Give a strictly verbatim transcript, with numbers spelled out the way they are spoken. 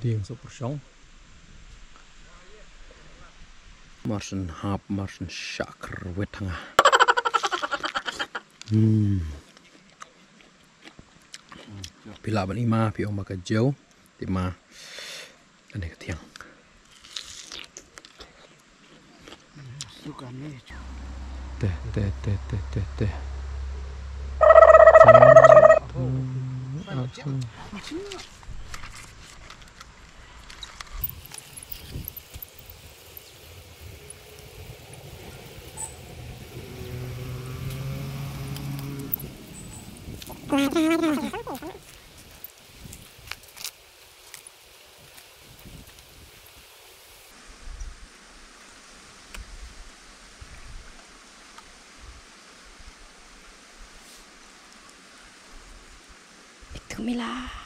Tieng sa pyrshong. Mar syn hap, mar syn shakr wit hanga. Hmm. Phi lah ban i ma, phi ong ma ka jew, te ma. Kane ka tieng. Te, te, te, te, te, te. Kumila.